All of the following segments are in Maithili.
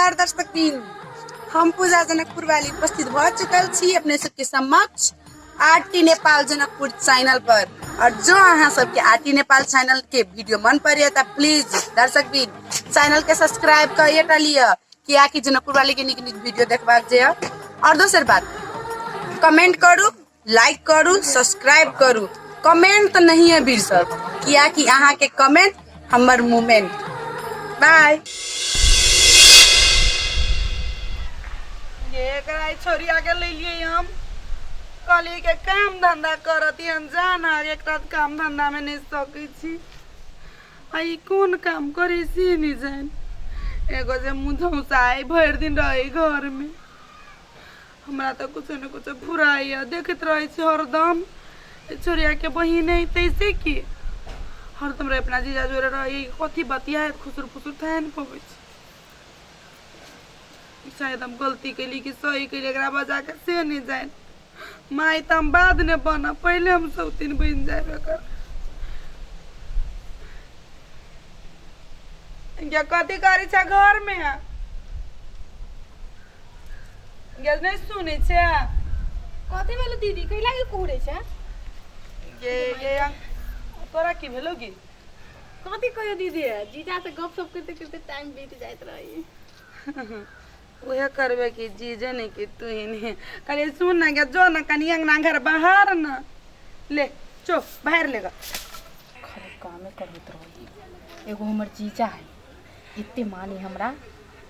नमस्कार दर्शक बिन, हम पूजा जनकपुर वाली उपस्थित भ चुकल छी अपने सबके समक्ष आरटी नेपाल जनकपुर चैनल पर। और जो अहाँ सबके आरटी नेपाल चैनल के वीडियो मन पड़े त प्लीज दर्शक बिन चैनल के सब्सक्राइब करिए लिअ, कियाकि जनकपुर वाली के नीक नीक वीडियो देखबाक जे। और दोसर बात, कमेंट करू, लाइक करू, सब्सक्राइब करू। कमेंट तऽ नहिए बिसरब, कियाकि अहाँके कमेंट हमर मूवमेंट। बाय। ये एकरा ई छोरिया के लेलियै हम, कहलियै के काम धंधा करत अनजान, एकरा काम धंधा में नहीं सकै छी। आ ई कोन काम करी से नहीं जान। एगो जे मुँह झौसाइ भरि दिन रहै घर में, हमरा तऽ कुछो ने कुछो फुराइए, देखैत रहै छी हरदम। छोरियाके बहिन है तैसे की हरदम रहे अपना जीजा जोरे रही, कथी बतियात खुसुर फुसुर थाहे नहि पबै छी। शायद हम गलती कैली कि सही कैली एकरा बजाके से नहि जानि। माय तऽ हम बाद ने बनब, पहिले हम सौतीन बनि जायब एकर। गे कथी करै छै घरमे? गे नहि सुनै छै? कथी भेलो दीदी, कैला के कुहरै छै? गे गे तोरा की भेलो गे? कथी कहियो दीदी, जीजा से गप सप करते करते टाइम बीत जाइत रही। उहे करबे कि जीजे नहीं कि तू ही नहीं। कहलिए सुन ना गे, जो ना कनी अंगना घर बाहर ना ले चो बाहर ले गा। खाली कामे करैत रही। एगो हमर जीजा है, एते मानी हमरा,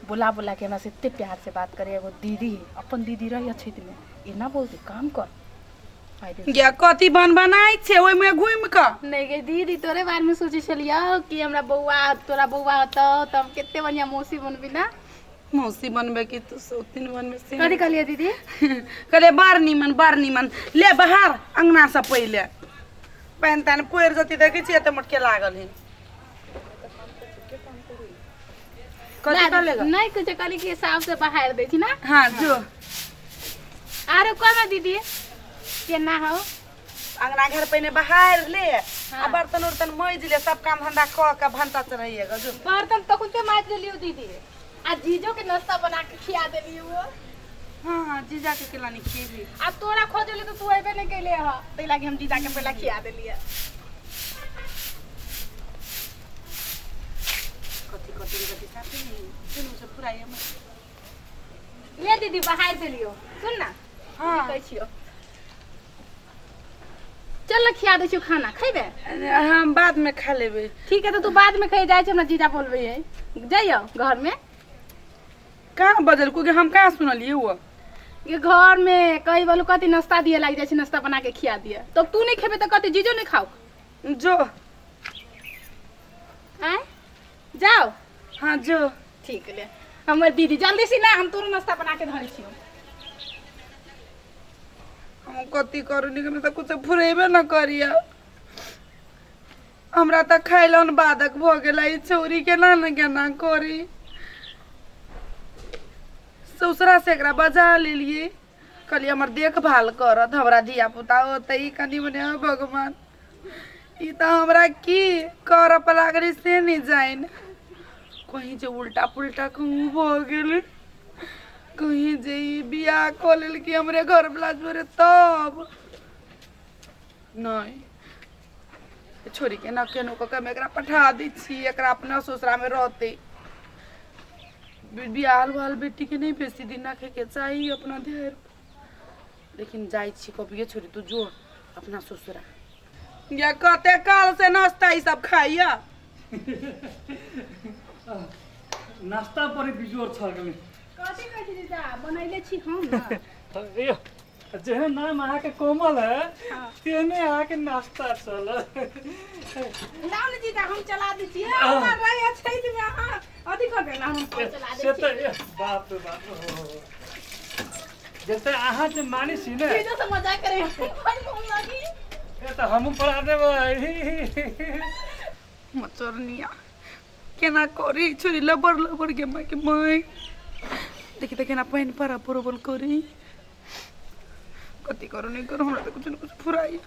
बोला बोला के हमरा से एते प्यार से बात करे। एगो दीदी है, अपन दीदी रही अछैत में एना बोलते काम कर आइ दिन। गे कथी बन बनाइ छै ओहिमे घुमि कऽ? नहीं गे दीदी, तोरे बारे में सोचे छलियौ कि हमरा बौआ, तोरा बौआ होतौ तऽ हम कते बढ़िया मौसी बनबी ना। मौसी बनबे कि तू सौतीन बनबे से? कथी कहलियै दीदी? कहलियै बड़ नीमन, बड़ नीमन। ले बाहर अंगना से पहिले, पानि तानि पड़ि जतै। देखै छियै एते मोटके लागल है। कथी कहले? नहीं कुछ कहली कि साफ से बाहर दै छी ना। हाँ जो। आरो कहना दीदी, केना हो? अंगना घर पहिने बाहर ले आ बर्तन उर्तन मजि ले, सब काम धंधा कऽ के भनसा चढ़ैएगा जो। बर्तन तो खुद माज लेलियो दीदी, आ जीजो के नाश्ता बना के खिया देलियो। हाँ हाँ, जीजा के केला नहीं खिएबी? आ तोरा खोजले तो तू अइबे नहीं कैले ह, तै लागी हम जीजा के पहला खिया देलिए। कथी कथी कथी साथे नहीं सुनू से पूरा ये ले दीदी, बाहर देलियो। सुन ना। हाँ। कहै छियो, चल ना खिया दै छियो खाना, खैबे? हम बाद में खा लेबे। ठीक है, तो तू बाद में खै जाइ छै, हमरा जीजा बोलबे है, जइयो घर में। कहाँ बजल को हम कहाँ सुनलिए वो? ये घर में कही बोलू कथी नाश्ता दिए लाग जाइ छै, नाश्ता बना के खिया दिए। तो तू नहीं खेबे तो कथी जीजो नहीं खाओ? जो। आय जाओ। हाँ जो। ठीक ले हमर दीदी, जल्दी से ना, हम तोरो नाश्ता बना के धरे छियो। हम कथी करू नी, हमरा तऽ कुछ फुरेबे न करिया। हमरा तऽ खैलन बाधक भऽ गेल, ई छौरी केना ने केना करी। ससुरा से एकरा बजा लेलिए, कहलिए हमर देखभाल करत, हमरा धिया पुता होतै कनि मनि। हे भगवान, ई तऽ हमरा की करऽ पर लागलै से नहि जानि। कहीं जे उल्टा पुल्टा कहूँ भऽ गेलै, कहीं जे ई बियाह कऽ लेलकै हमरे घरवला जोरे तब नहि। छोरी के ना केनो कऽ के हम एकरा पठा दै छी, एकरा अपना ससुरामे रहतै। बियाहल उहाल बेटीके नहि बेसी दिन राखैके चाही अपना धैर्य। लेकिन जाइ छी कभिए छोरी, तू जो अपना ससुरा। या कते काल से नाश्ता ई सब खाइया। नाश्ता पर बिजोर छ गेलै। कथी कहै छी जीजा, बनैले छी हम ना। ए जेहन नाम अहाँके कोमल है तेहने अहाँके नाश्ता चल। लाउ ने जीजा, हम चला दै छी। हमर रहै छै मे अहाँ अथी कर देना, हम चला दै से छी। तऽ ए, बाप रे बाप, ओहो। जते अहाँ जे मानै छी ने। जीजा से मजाक करे बड़ मोन लागी। ए तऽ हमहूँ पढ़ा देबै। मचरनिया केना करी छोरी, लबर लबर के माय के माय। देखी तऽ केना पानि पड़ा बरोबर करी। कथी करू नहि करू, हमरा तऽ कुछ ने कुछ फुराइ।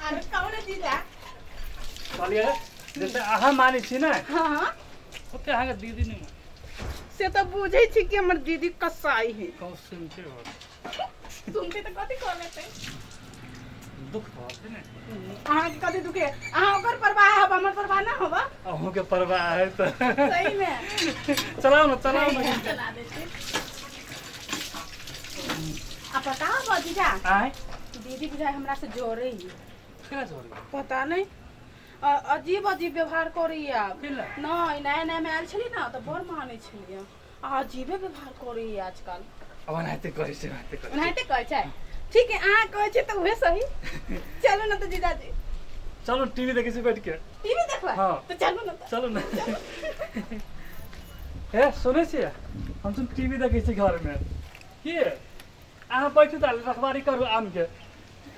आरो कहू ने जीजा। कहलियै जते अहाँ मानै छी ने हाँ ओते अहाँके दीदी नहि मानै। से तऽ बुझै छी कि हमर दीदी कसाई है। कहूँ सुनते हो? सुनते तऽ कथी कह लेतै? दुख भऽ गेल ने। अहाँके कथी दुखे? अहाँ ओकर परवाह हब, हमर परवाह ना हब। अहूँ के परवाह है तऽ। सही में। चलाउ ने, चलाउ ने। चला दै छी। आ पता हो जीजा? आय। दीदी बुझाइ हमरा से जोड़े ही। केना जोड़ी? पता नहीं, अजीब अजीब व्यवहार करैया। केला? नहीं, नया नया में आयल छली ना तऽ बड़ मानै छलियै, आ अजीबे व्यवहार करैया आजकल। अब एनाहिते करै छै, एनाहिते करै छै। ओनाहिते कहै छै। ठीक है, अहाँ कहै छै तऽ उहे सही। चलू ने तऽ जीजाजी। चलू, टीवी देखै छी बैठ के। टीवी देखबै? हाँ। तऽ चलू ने तऽ। चलू ने। हे, सुनै छियै, हम सब टीवी देखै छी घरमे की। अहाँ बैठू तऽ रखवारी करू आमके।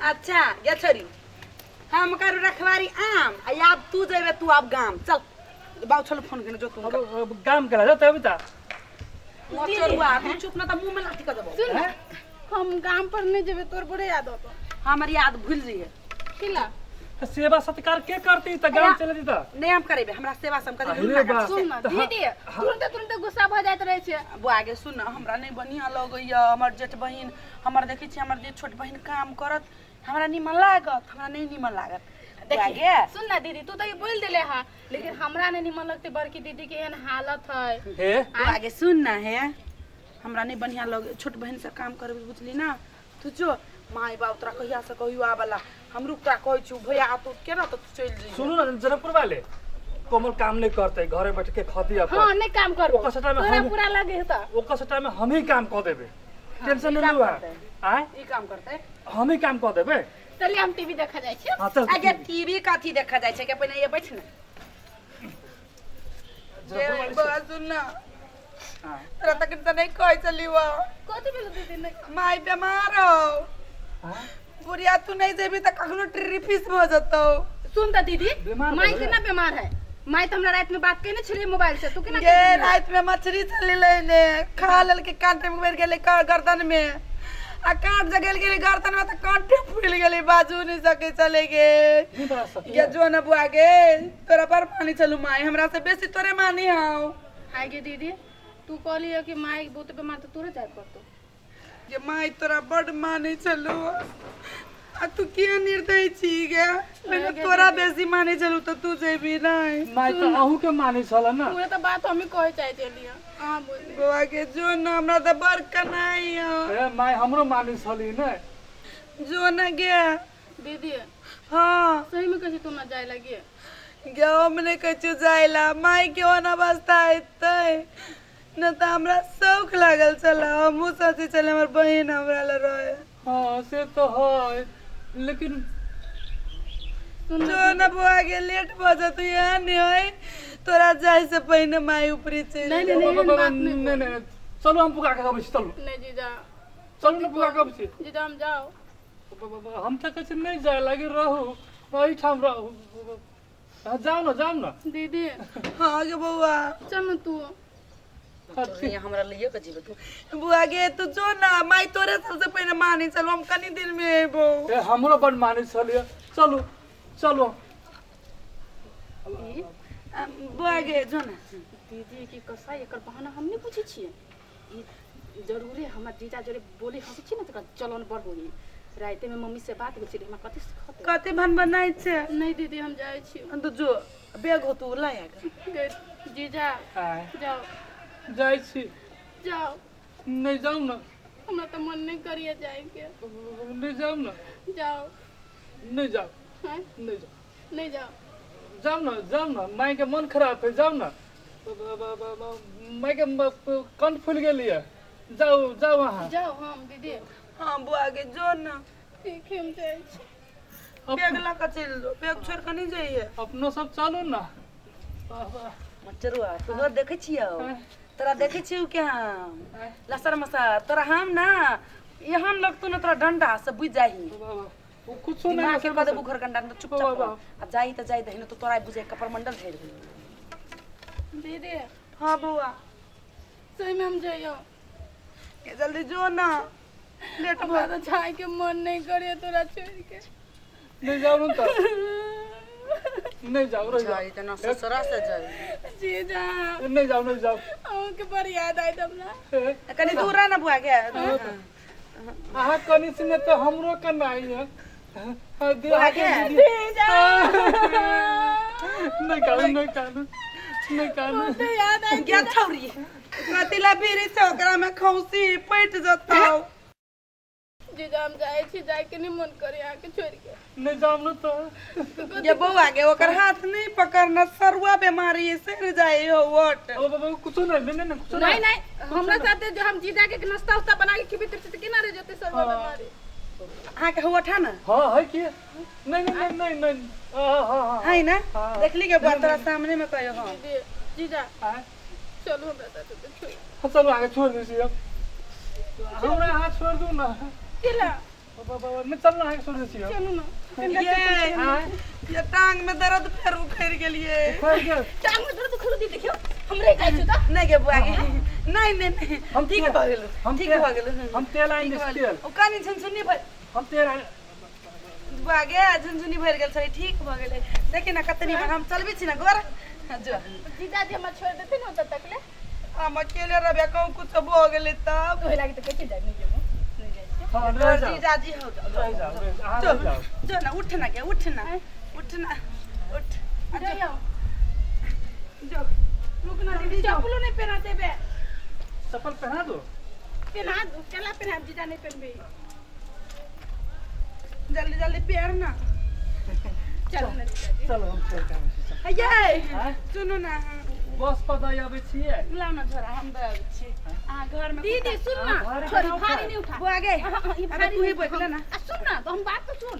अच्छा गे छोरी, हम करू रखवारी आम आ आब तू जेबे, तू आब गाम चल। बाबू छल फोन केने जो तू। अब अब गाम केला जाउ तभी तऽ। चोरुआ, तू चुप न तऽ मुंह में लाठी कऽ देबो। सुन, हम गाम पर नहीं जेबै, तोर बड़े याद होतो। हमर याद भूल जइहे। किला? तऽ सेवा सत्कार के करती तऽ गाम चले जेतै? नहि, हम करेबै। हमरा सेवा सब करेबै। अरे बा। सुन न दीदी, तुरंते तुरंते गुस्सा भऽ जाइत रहै छै। बुआ गे, सुन न, हमरा नहि बढ़िआँ लगैया। हमर जेठ बहिन, हमर देखै छी, हमर जे छोट बहिन काम करत, हमरा निमन लागत? हमरा नहि निमन लागत बुआ देखी गे। सुन ना दीदी, तू तो ये बोल देले हा, लेकिन हमरा नहीं निमन लगते, बड़की दीदी के एहन हालत है। हे। बुआ गे, सुन न हे, हमरा नहि बढ़िआँ लगे छोट बहिन से काम करबै, बुझली ना? तू जो माय बाप तोरा कहिया से कहियो आबला, हम रुक, तोरा कहै छी भैया, तू केना तऽ तू चलि जइहे। सुनू ने जनकपुर वाले, कोमल काम नहीं करते, घरे बैठ के खती अपन। हाँ, नहीं काम करू। ओकर सटामे तोरा हम पूरा लगे त। ओकर सटामे हम ही काम कऽ देबै, टेंशन नहीं काम लू। करतै। आय? ई काम करतै। हम ही काम कऽ देबै। चलिए, हम टीवी देखा जाइ छी। हाँ, चल। आगे टीवी कथी देखा जाइ छै के? पहिने ये बैठ ने। जनकपुर वाले बौआ, सुन ना। हाँ। तोरा तक तऽ नहि कहै छलियौ। कथी भेलो दीदी? नहीं। माय बीमार हौ। हाँ? बुढ़िया, तू नहीं जेबी तऽ कखनो ट्री फीस भऽ जतौ। सुन त दीदी। बीमार माई भऽ गेलै? केना बीमार है माई? त हमरा रात में बात केने छलियै मोबाइल से, तू केना गे कहि देलियै? राति में मछली चली लेने खा लेलकै, कांटे में बढ़ि गेलै गर्दन में, आ कांट जगल गेलै गर्दन में तऽ कांटे फूलि गेलै, बाजू नहीं सकै चले गे। नहीं बड़ा सकी। गे जो न बुआ गे, तोरा पर मानी चलू माय, हमरा से बेसी तोरे मानी हौ। आइ गे दीदी, तू कहलियै कि माई बहुत बीमार तऽ तोरे जाय पड़तो। गे माय, तोरा बड मानै छलू आ तू किया निर्दय छी गे? लेकिन तोरा बेसी मानै छलू तऽ तू जेबी नहि? माय तऽ अहूँ के मानै छल ने। उहे तऽ बात हमी कहै चाहै छलियै, अहाँ बोल। बौआ के, जो न, हमरा तऽ बड़ कनाई हौ। हे माय, हमरो मानै छली ने। जो न गे। दीदी। हाँ। सही में कहै छी, तू ना जाय लगी? गे, हम नहि कहै छियौ जाय ला, माय के ओहन अवस्था हेतै न तऽ हमरा शौक लागल छल, हमहूँ सोचै छलियै हमर बहिन हमरा लए रहै। हाँ, से तो है, लेकिन सुन। जो न बौआ गे, लेट भऽ जेतौ, एहन नहि होइ तोरा जाय से पहिने माय ऊपरी चलि। नहीं, नहीं, एहन बात नहीं। नहीं नहीं, चलू, हम पुका के अबै छी, चलू। नहीं जीजा। चलू ने, पुका के अबै छी। जीजा, हम जाओ। हम तऽ कहै छी नहि जाय लागी, रहू एहिठाम रहू। हाँ, जाउ ने, जाउ ने। दीदी। हाँ गे बौआ। चल न तू। अथी, हमरा लइए के जेबै तू? बुआ गे, तू जो ना, माय तोरे सबसे पहिने मानै छलौ, हम कनी दिन में अयबौ। ए, हमरो बड मानै छलियै, चलू चलू। बुआ गे, जो ना। दीदी की कसाई, एकर बहाना हम नहीं पूछै छियै। ई जरूरे हमर जीजा जोरे बोली हंसै छी ने, तऽ चलन बड़ होई। राते में मम्मी से बात भेल छलै, हमरा कथी सिखतै? कते भन बनाइ छै? नहीं दीदी, हम जाइ छी। तो जो, बैग हो तू ला आके। गे, जीजा। आय? जाओ। जाइ छी। जाओ। नहि, जाउ ने। हमरा तऽ मन नहीं करिए जाएके। नहि, जाउ ने। जाओ। नहि जाउ। हैं? नहि जाउ। नहीं जाओ। जाउ ने, जाउ ने, मायके मन खराब है, जाउ ने। मायके कंठ फूलि गेल यऽ, जाउ जाउ अहाँ। जाओ हम दीदी। हाँ बुआ गे, जो ना। ठीक है, हम जाइ छी। बैग लऽ कऽ चलि जो, बैग छोड़ि कऽ नहि जइहे। अपनो सब चलू ने, वाह, वाह। मचरुआ, तोहर देखै छियौ, तोरा देखै छियौ के हम लसर मसर तोरा हम ना एहन लगतौ ने तोरा डंडा से, बुझ जाही। वाह, वाह। ओ कुछो नहीं। दिमाग के कऽ देबू घर गंडा, चुपचाप वाह, वाह। रह। आ जाई तऽ जाई दही, ने तो तोरा बुझे कपर मंडल झाड़ि देबू। दीदी। हाँ बौआ। सही में हम जाइयो? गे, जल्दी जो ना, लेट भऽ हमरा तऽ जाए के मन नहीं करिए तोरा छोड़ के। नहीं जाउ ने तऽ नहीं जाओ रह जाओ। जाई त न ससुरा से जाई। जीजा नहीं जाओ नहीं जाओ। अहूँके बड़ याद आयत हमरा। कनी दूर रह न बुआ के। अहाँ कनी सुने तो हमरो कनाई है। बुआ के। जीजा नहीं कानू नहीं कानू नहीं कानू। बहुते याद आयत। गया छौरी कथी ला बीड़ी से ओकरा में खौसी पैट जतौ। जीजा हम जाइ छी, जाइके नहीं मन करे अहाँके छोड़ के। नहीं जाओ न तो। ये बौआ के ओकर हाथ नहीं पकड़ना, सरुआ बीमारी सर जाए हो वोट। ओ बाबा कुछ नहीं नहीं नहीं कुछ नहीं नहीं हमरा साथे जो हम जीजा के नाश्ता उस्ता बना के खिबी त केना रह जते सरवा बीमारी। अहाँ के होठ है ना? हां है की नहीं नहीं नहीं नहीं हां हां हां है ना? देखली के बात तोरा सामने में कहियो। हां जीजा चलो हमरा साथे तो छोड़। हां चलो आगे छोड़ दै छी हमरा हाथ छोड़ दू ना। केला बाबा मैं चल ना आगे छोड़ दै छी। चलू ना। ये टांग में दर्द फेर उखड़ गेलिए। उखड़ गेल टांग में दर्द उखड़ दी देखियो हमरे कहै छु त नहीं के बुआ के नहीं नहीं नहीं हम ठीक भ गेल ठीक भ गेल। हम तेल आइन दे तेल। ओ कानी झुनझुनी भर हम तेल आइन बुआ गे झुनझुनी भर गेल छलै ठीक भ गेलै। देखि ना कतनी हम चलबी छी ना गोर जो जीजा जी हमरा छोड़ देते न तब तक ले हम अकेले रहबे कहूं कुछ भ गेलै तब ओहि लागि त कहै छी जाय नहीं जेबो नहीं जाइ छी। हां रह जाओ जीजा जी हो रह जाओ रह जाओ जो ना उठ ना के उठ ना उठ ना उठ जाओ जो रुक ना दीदी चप्पलो नहीं पहना देबे। चप्पल पहना दो। पहना दो केला पहना जीजा नहीं पहनबे। जल्दी जल्दी पहन ना। चलो ना जीजा जी चलो हम छोड़ के आबै छी। हे सुनू ना बस पर दऽ आबै छियै। लाउ ना झोरा हम दऽ आबै छी अहाँ घर में। दीदी सुन ना छोरी भारी नहीं उठा बुआ गे ई अबे तू ही बैठले ना। आ सुन ना तो हम बात तो सुन।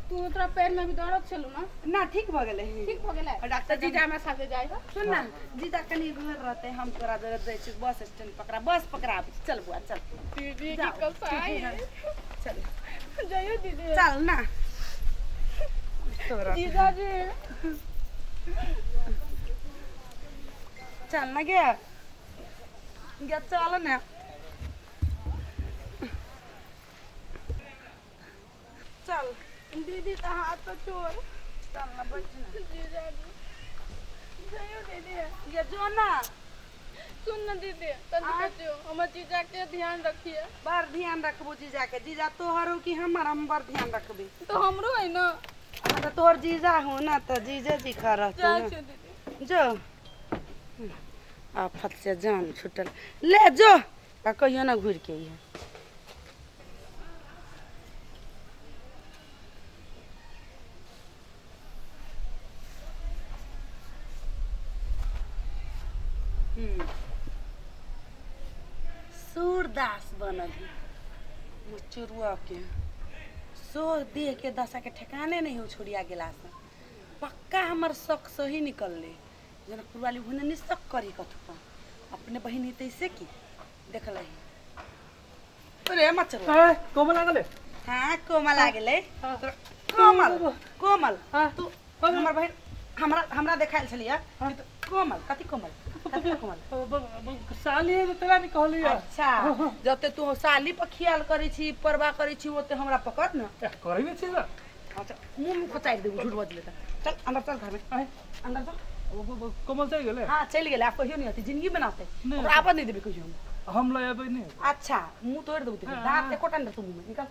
तू तोरा पैर में भी दर्द छलू ना? ना ठीक भ गेलै। ठीक भ गेलै डॉक्टर जीजा हमरा साथे जाइ हो। सुन ना जीजा कनी घर रहते हम तोरा जरे जाइ छी बस स्टैंड पकड़ा बस पकड़ा चल बुआ चल। दीदी की कसाई चल जाइयो दीदी चल ना तोरा जीजा जी चल ना गया गया चल ना चल दीदी तो हाथ तो छोड़ चल ना बैठ ना जीजा जी जाइयो दीदी ये जो ना सुन ना दीदी तनी जो हमर जीजा के ध्यान रखिए। बड़ ध्यान रखबो जीजा के। जीजा तोहर हो कि हमर? हम बड़ ध्यान रखबे। तो हमरो है ना। हाँ तो तोहर जीजा हो ना तो जीजा जी खा रहतौ जा ना। दीदी जो आफत से जान छूटल ले जो आ कहियो ना घुर के अइहे। सूरदास बनल है मुचुरुआ के सो देह के दशा के ठिकाने नहीं हो छोड़िया गेला से पक्का हमर शक सही निकलले। जनकपुर वाली भने नहीं शक करी कथू पर अपने बहिनी तैसे की देखल अरे मचरुआ कोमल आ गेलै। हाँ कोमल आ गेलै। कोमल कोमल तू हमर बहिन हमरा हमरा देखायल छलियै कोमल कथी कोमल कथी कोमल साली है तोरा नहीं कहलियै। अच्छा जते तू साली पर ख्याल करै छी परवाह करै छी ओते हमरा पकड़ न करबे छी ना। अच्छा मुंह मुंह खोचारि देबू झूठ बजले त। चल अंदर चल घर में अंदर चल। कोमल चलि गेलै। हां चलि गेलै आब कहियो नहीं होतै जिंदगी में ना होतै ओकरा आबऽ नहीं देबै कहियो। हम लऽ अबै नहीं। अच्छा मुंह तोड़ि देबू तेरे दांत एकोटा नहीं रहतौ मुंह में। निकल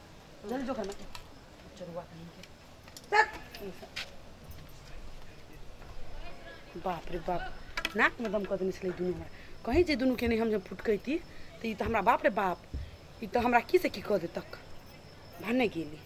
जल्दी जो घर में चरुआ कहीं के चल। बाप रे बाप नाक में दम कऽ देने छलै दुनू हमरा। कहीं जे दुनू के नहीं हम जब फुटकैती तऽ ई तऽ हमरा बाप रे बाप ई तऽ हमरा की से की कऽ देतक भने गेली।